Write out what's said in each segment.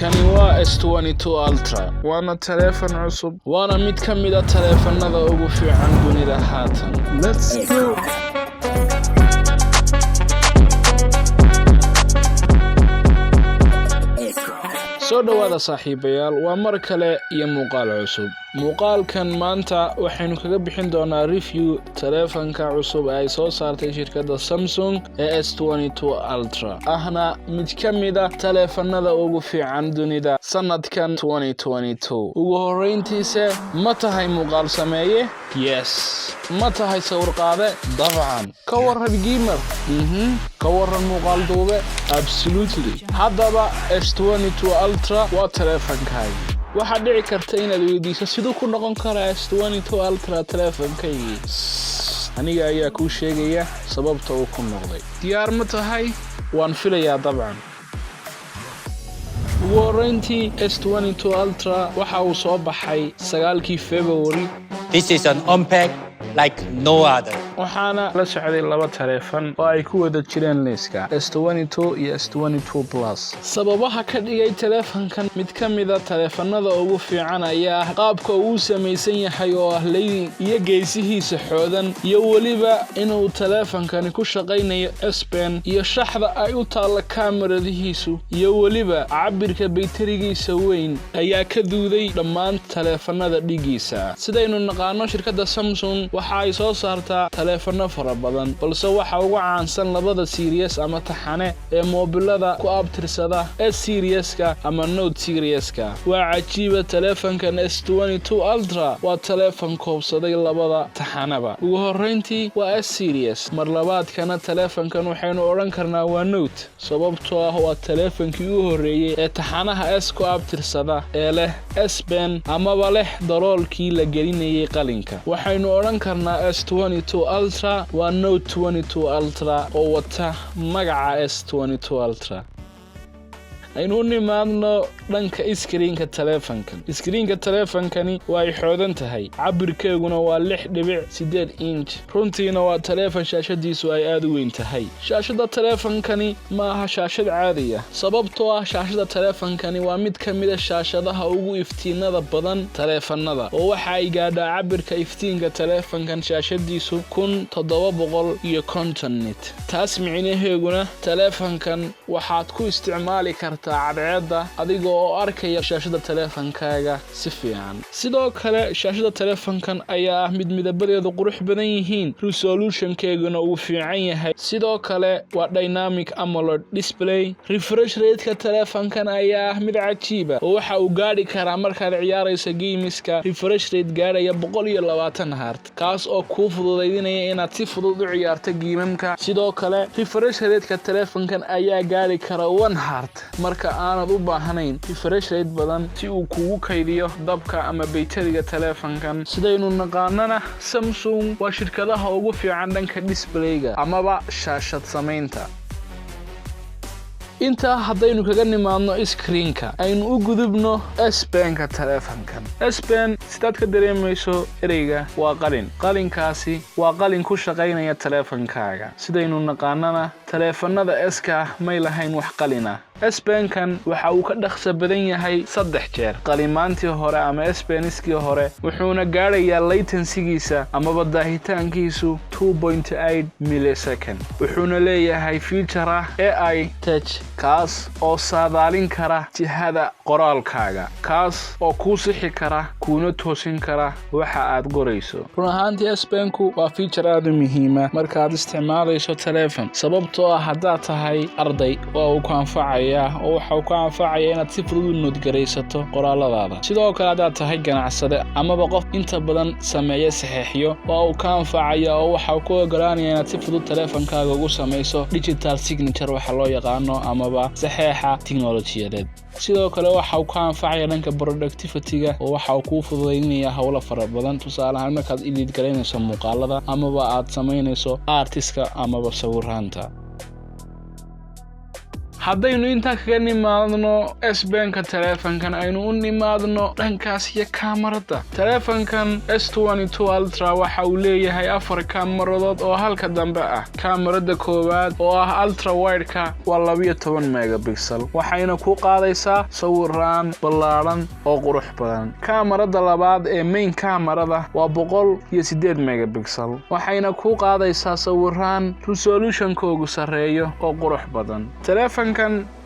Kani waa S22 Ultra, waana taleefan cusub, waana mid ka mid a taleefannada ugu fiican dunida haatan. Let's go! Soo dhowaada saaxiibayaal, waa mar kale iyo muuqaal cusub. Muuqaalkan maanta waxaynu kaga bixin doonaa review taleefanka cusub ee ay soo saartay shirkadda Samsung ee S22 Ultra, ahna mid ka mid a taleefanada ugu fiican dunida sanadkan 2022. Ugu horrayntiise, ma tahay muuqaal sameeye? Yes. Ma tahay sawir qaade? Dabcan. Ka warran gamer? Ka warran muuqaal duube? Absolutely. Haddaba S22 Ultra waa taleefankaagi. Waxaad dhici karta inaad weydiiso, siduu ku noqon karaa S22 Ultra taleefankaygii? Aniga ayaa kuu sheegaya sababta uu ku noqday. Diyaar ma tahay? Waan filayaa dabcan. Ugu horreyntii, S22 Ultra waxa uu soo baxay 9-kii February. This is an unpack like no other. Waxaana la socday laba taleefan oo ay ku wada jireen liiska, S22 iyo S22 Plus. Sababaha ka dhigay taleefankan mid ka mida taleefanada ugu fiican ayaa ah qaabka uu samaysan yahay oo ah leydi iyo geesihiisa xoodan, iyo weliba inuu taleefankani ku shaqaynayo S Pen, iyo shaxda ay u taalla kaamaradihiisu, iyo weliba cabirka bayterigiisa weyn ayaa ka duuday dhammaan taleefanada dhigiisa. Sidaynu naqaano, shirkadda Samsung waxa ay soo saartaa taleefano fara badan, balse waxa ugu caansan labada series ama taxane ee moobilada ku abtirsada, S serieska ama Note serieska. Waa cajiiba, taleefankan S22 Ultra waa taleefan koobsaday labada taxanaba. Ugu horrayntii waa S series, mar labaadkana taleefankan waxaynu odhan karnaa waa Note, sababtoo ah waa taleefankii u horreeyey ee taxanaha S ku abtirsada ee leh S Pen amaba leh daloolkii la gelinayay qalinka. Waxaynu odhan karnaa S22 Ultra waa Note 22 Ultra oo wata magaca S22 Ultra. Aynu u nimaadno dhanka screenka taleefankan. Screenka taleefankani waa ay xoodan tahay, cabirkeeguna waa 6.8 inch. Runtiina waa taleefan shaashadiisu ay aad u weyn tahay. Shaashadda taleefankani ma aha shaashad caadi ah, sababtoo ah shaashadda taleefankani waa mid ka mida shaashadaha ugu iftiinada badan taleefanada, oo waxa ay gaadhaa cabirka iftiinka taleefankan shaashadiisu 1750 nit. Taas micnaheeguna taleefankan waxaad ku isticmaali kartaa cadceedda adiga oo arkaya shaashada taleefankaaga si fiican. Sidoo kale shaashada taleefankan ayaa ah mid midabadeedu qurux badan yihiin, resolutionkeeguna uu fiican yahay. Sidoo kale waa dynamic AMOLED display. Refresh rateka taleefankan ayaa ah mid cajiiba, oo waxa uu gaadhi karaa markaad ciyaarayso gameska refresh rate gaadhaya 120 hertz, kaas oo kuu fududaydinaya inaad si fudud u ciyaarto gamemka. Sidoo kale refresh rateka taleefankan ayaa gaadhi kara 1 hertz marka aanad u baahnayn refresh rate badan si uu kugu kaydiyo dabka ama bayteriga taleefankan. Sidaynu naqaanana, Samsung waa shirkadaha ugu fiican dhanka displayga amaba shaashad samaynta. Intaa haddaynu kaga nimaadno screenka, aynu u gudubno S Penka taleefankan. S Pen, sidaad ka dareemayso ereyga, waa qalin. Qalinkaasi waa qalin ku shaqaynaya taleefankaaga. Sidaynu naqaanana, taleefanada S-ka may lahayn wax qalina. S Penkan waxa uu ka dhaqso badan yahay 3 jeer qalimaantii hore ama S Peniskii hore, wuxuuna gaadhayaa latencygiisa amaba daahitaankiisu 2.8 millisecond. Wuxuuna leeyahay feature ah AI Touch, kaas oo saadaalin kara jihada qoraalkaaga, kaas oo kuu sixi kara kuuna toosin kara waxa aad qorayso. Run ahaantii, S Penku waa feature aad u muhiima markaad isticmaalayso taleefon, sababtoo ah haddaad tahay arday waa uu ku anfacaya, oo waxa uu ku anfacaya inaad si fudud u notegaraysato qoraaladaada. Sidoo kale haddaad tahay ganacsade amaba qof inta badan sameeya saxeexyo, waa uu ka anfacaya, oo waxa uu ku ogolaanaya inaad si fudud taleefonkaaga ugu samayso digital signature waxa loo yaqaano amaba saxeexa tiknolojiyadeed. Sidoo kale waxa uu ka anfacaya dhanka productivity-ga, oo waxa uu kuu fududaynaya howlo fara badan, tusaale ahaan markaad edit garaynayso muuqaalada amaba aad samaynayso artiska amaba sawiraanta. Haddaynu intaa kaga nimaadno S Pen-ka taleefankan, aynu u nimaadno dhankaas iyo kaamarada. Taleefankan S22 Ultra waxa uu leeyahay afar kaamaradood oo halka dambe ah. Kaamarada koowaad oo ah ultra wide-ka waa 12 megapixel, waxayna ku qaadaysaa sawiraan ballaadhan oo qurux badan. Kaamarada labaad ee main kaamarada waa 108 megapixel, waxayna ku qaadaysaa sawiraan resolution-koogu sarreeyo oo qurux badan. Taleefankan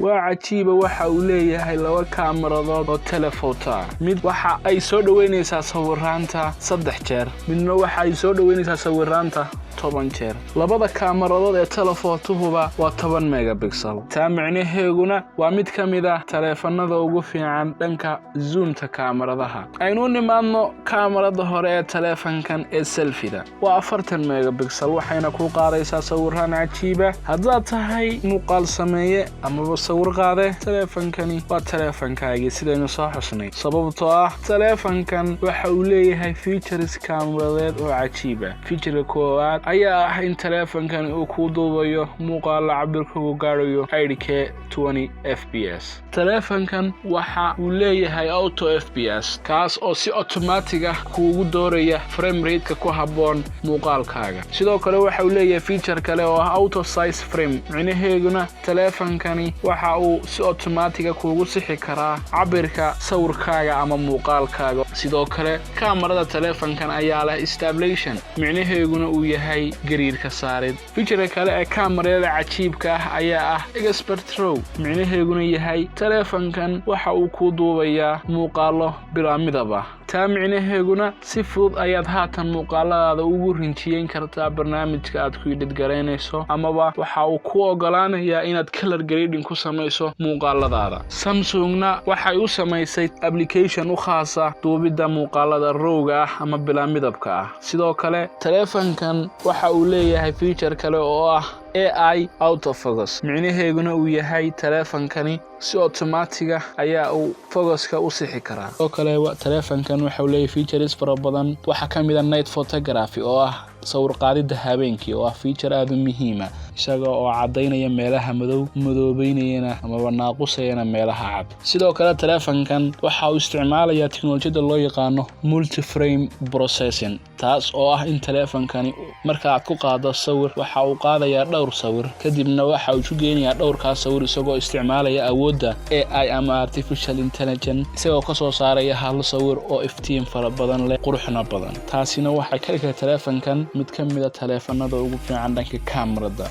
waa cajiiba, waxa uu leeyahay laba kaamaradood oo telephoto ah. Mid waxa ay soo dhoweynaysaa sawiraanta 3 jeer, midna waxa ay soo dhoweynaysaa sawiraanta 10 jeer. Labada kaamaradood ee telephoto-huba waa 10 megapixel. Taa micnaheeguna waa mid ka mid ah taleefanada ugu fiican dhanka zoom-ta kaamaradaha. Aynu u nimaadno kaamarada hore ee taleefankan ee selfie-da, waa 40 megapixel, waxayna ku qaadaysaa sawiraan cajiiba. Haddaad tahay muuqaal sameeye amaba sawir qaade, taleefankani waa taleefankaagii, sidaynu soo xusnay, sababtoo ah taleefankan waxa uu leeyahay features kaamaradeed oo cajiiba. Feature-ka koowaad ayaa ah in taleefankan uu ku duubayo muuqaala cabirkoogu gaadhayo 8K 20 fps. Taleefankan waxa uu leeyahay auto FPS, kaas oo si automatic ah kuugu dooraya frame rate-ka ku habboon muuqaalkaaga. Sidoo kale waxa uu leeyahay feature kale oo ah auto size frame, micnaheeduna taleefankani waxa uu si automatic ah kuugu sixi karaa cabirka sawirkaaga ama muuqaalkaaga. Sidoo kale kaamarada taleefankan ayaa leh stabilization, micnaheeguna uu yahay gariirka saarid. Feature-ka kale ee kaamarada cajiibka ah ayaa ah expert RAW, micnaheeguna yahay taleefankan waxa uu kuu duubayaa muuqaalo bilaa midab ah. Taa micnaheeguna si fudud ayaad haatan muuqaaladaada ugu rinjiyeyn kartaa barnaamijka aad ku edit garaynayso, amaba waxa uu ku ogolaanayaa inaad color grading ku samayso muuqaaladaada. Samsungna waxay u samaysay application u khaasa duubidda muuqaalada RAW-ga ah ama bilaa midabka ah. Sidoo kale taleefankan waxa uu leeyahay feature kale oo ah AI autofocus, micnaheeguna uu yahay taleefankani si automatic ah ayaa uu focus-ka u sixi karaa. Sidoo kale taleefankan waxa uu leeyahay features fara badan. Waxaa ka mid ah night photography, oo ah sawir qaadidda habeenkii, oo ah feature aada u muhiima, isaga oo caddaynaya meelaha madow, madoobeynayana amaba naaqusayana meelaha cad. Sidoo kale taleefankan waxa uu isticmaalayaa teknolojiyadda loo yaqaano multiframe processing, taas oo ah in taleefankani marka aad ku qaado sawir, waxa uu qaadayaa dhowr sawir, kadibna waxa uu isu geenayaa dhowrkaas sawir, isagoo isticmaalaya awoodda AI ama artificial intelligence, isagoo kasoo saaraya hal sawir oo iftiin fara badan leh, quruxna badan. Taasina waxay ka dhigtay taleefankan mid ka mid ah taleefanada ugu fiican dhanka kamarada.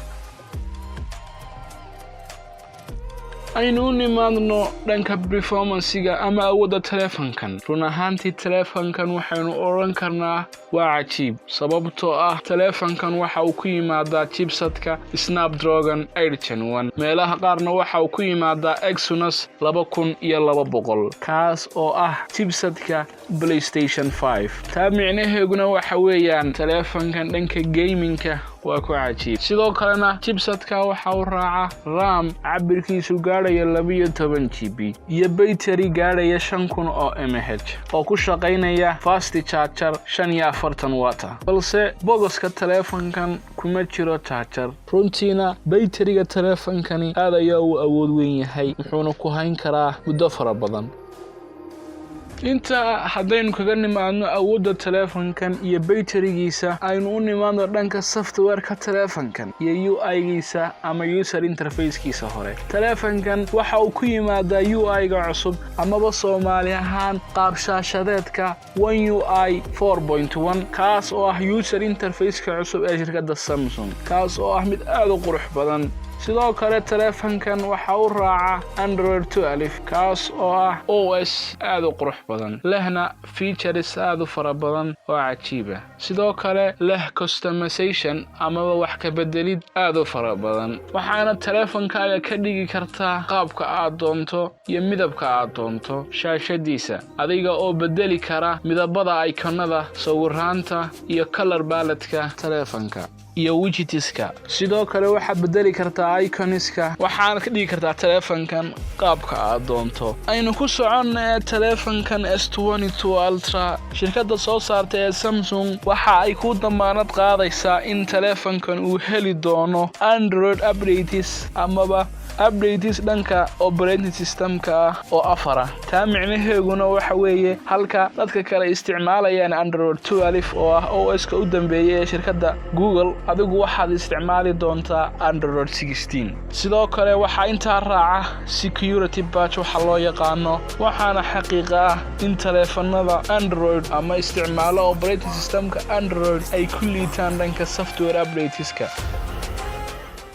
Aynu u nimaadno dhanka performance-ga ama awoodda taleefankan. Run ahaantii taleefankan waxaynu odhan karnaa waa cajiib, sababtoo ah taleefankan waxa uu ku yimaadaa chipset-ka Snapdragon 8 Gen 1, meelaha qaarna waxa uu ku yimaadaa Exynos 2200, kaas oo ah chipset-ka PlayStation 5. Taa micnaheeguna waxa weeyaan taleefankan dhanka gaming-ka waa ku cajiib. Sidoo kalena chipset-ka waxa uu raaca RAM cabirkiisu gaadhayo 12 GB iyo baytari gaadhaya 5000 oo mAh oo ku shaqaynaya fast charger 45 watt. Balse box-ka taleefankan kuma jiro charger. Runtiina baytariga taleefankani aad ayaa uu awood weyn yahay, wuxuuna ku hayn karaa muddo fara badan. Intaa haddaynu kaga nimaadno awoodda taleefankan iyo baytarigiisa, aynu u nimaadno dhanka software-ka taleefankan iyo UI-giisa ama user interface-kiisa hore. Taleefankan waxa uu ku yimaadaa UI-ga cusub, amaba Soomaali ahaan qaabshaashadeedka One UI 4.1, kaas oo ah user interface-ka cusub ee shirkadda Samsung, kaas oo ah mid aada u qurux badan. Sidoo kale taleefankan waxa u raaca Android 12, kaas oo ah OS aada u qurux badan, lehna features aada u fara badan oo cajiiba. Sidoo kale leh customization amaba wax ka bedelid aada u fara badan, waxaana taleefankaaga ka dhigi kartaa qaabka aad doonto iyo midabka aad doonto shaashadiisa, adiga oo bedeli kara midabada icon-ada, sawiraanta iyo color palette-ka taleefanka iyo widgets-ka. Sidoo kale waxaad bedeli kartaa icons-ka, waxaana ka dhigi kartaa taleefankan qaabka aad doonto. Aynu ku soconna ee taleefankan S22 Ultra, shirkadda soo saarta ee Samsung waxa ay ku damaanad qaadaysaa in taleefankan uu heli doono Android updates amaba Updates dhanka operating systemka ah oo afar ah. Taa micnaheeguna waxa weeye, halka dadka kale isticmaalayaan Android 12 oo ah OS-ka u dambeeya ee shirkadda Google, adigu waxaad isticmaali doontaa Android 16. Sidoo kale waxaa intaa raaca security patch waxa loo yaqaano, waxaana xaqiiqa ah in taleefanada Android ama isticmaalo operating systemka Android ay ku liitaan dhanka software updateska.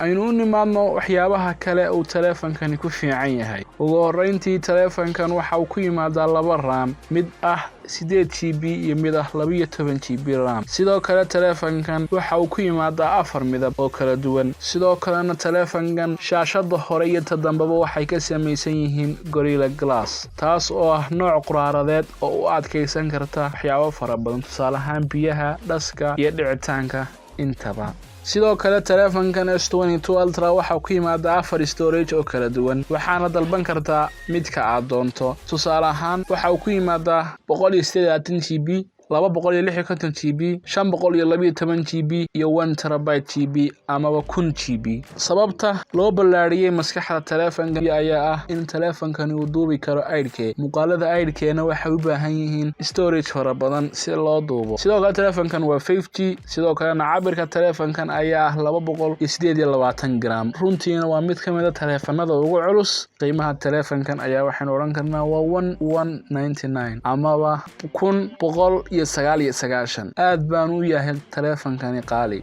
Aynu u nimaadno waxyaabaha kale uu taleefankani ku fiican yahay. Ugu horreyntii, taleefankan waxa uu ku yimaadaa laba RAM, mid ah 8 GB iyo mid ah 12 GB RAM. Sidoo kale taleefankan waxa uu ku yimaadaa afar midab oo kala duwan. Sidoo kalena taleefankan shaashada hore iyo ta dambeba waxay ka samaysan yihiin Gorilla Glass, taas oo ah nooc quraaradeed oo u adkaysan karta waxyaabo fara badan, tusaale ahaan biyaha, dhaska iyo dhicitaanka intaba. Sidoo kale taleefankan S22 Ultra waxaa ku yimaada afar storage oo kala duwan, waxaana dalban kartaa midka aad doonto. Tusaale ahaan, waxa uu ku yimaadaa 188 GB, 256 GB, 512 GB iyo 1 terabyte GB amaba 1000 GB. Sababta loo ballaadhiyey maskaxda taleefankan ayaa ah in taleefankani uu duubi karo 8K. Muuqaalada 8K-na waxay u baahan yihiin storage fara badan si loo duubo. Sidoo kale taleefankan waa 5G. Sidoo kalena cabirka taleefankan ayaa ah 228 gram. Runtiina waa mid ka mid a taleefanada ugu culus. Qiimaha taleefankan ayaa waxaynu odhan karnaa waa 1199 amaba 1199. Aad baan u yahay taleefankani qaali.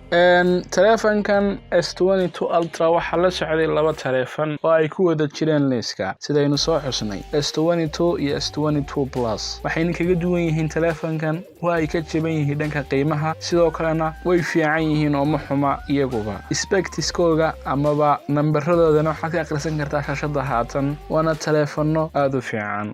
Taleefankan S22 Ultra waxaa la socday laba taleefan oo ay ku wada jireen liiska, sidaynu soo xusnay, S22 iyo S22 Plus. Waxayna kaga duwan yihiin taleefankan waa ay ka jaban yihiin dhanka qiimaha, sidoo kalena way fiican yihiin oo ma xuma iyaguba. Specskooga amaba nambaradoodana waxaad ka akhrisan kartaa shaashada haatan, waana taleefano aada u fiican.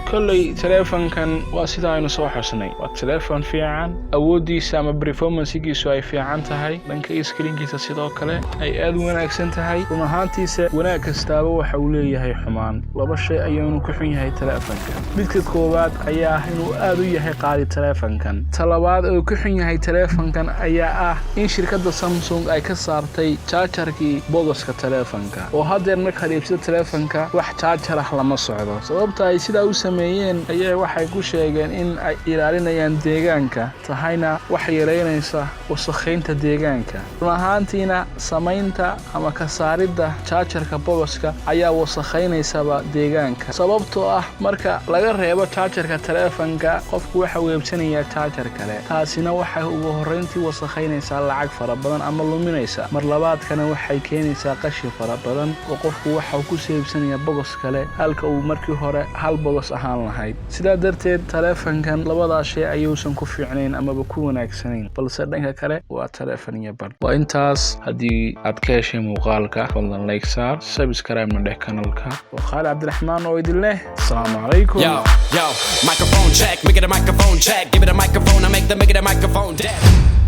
Kolley taleefankan waa sida aynu soo xusnay, waa taleefon fiican, awooddiisa ama performancegiisu ay fiican tahay, dhanka screenkiisa sidoo kale ay aada u wanaagsan tahay. Run ahaantiisa, wanaag kastaaba waxa uu leeyahay xumaan. Laba shay ayaanu ku xun yahay taleefankan. Midka koowaad ayaa ah inuu aada u yahay qaali taleefankan. Talabaad oo ku xun yahay taleefankan ayaa ah in shirkadda Samsung ay ka saartay chargerkii boxka taleefanka, oo haddeer markaad iibsado taleefanka wax charger ah lama socdo. Sababta ay sidaa u sameeyeen ayaa waxay ku sheegeen in ay ilaalinayaan deegaanka, tahayna wax yareynaysa wasakhaynta deegaanka. Run ahaantiina, samaynta ama ka saaridda chargerka boxka ayaa wasakhaynaysaba deegaanka, sababtoo ah marka laga reebo chargerka taleefanka, qofku waxa uu iibsanayaa charger kale. Taasina waxay ugu horrayntii wasakhaynaysaa lacag fara badan ama luminaysa. Mar labaadkana waxay keenaysaa qashin fara badan, oo qofku waxa uu ku iibsanayaa box kale halka uu markii hore hal box ahaan lahayd. Sidaa darteed, taleefankan labadaa shay ayuusan ku fiicnayn amaba ku wanaagsanayn, balse dhanka kale waa taleefan iyo bar. Waa intaas. Haddii aad ka heshay muuqaalka, fadlan like saar, subscribe na dheh kanalka. Waa Khaali Cabdiraxmaan oo idin leh asalaamu calaykum. Yo, yo, microphone check, make it a microphone check. Give it a microphone, I make it a microphone deaf.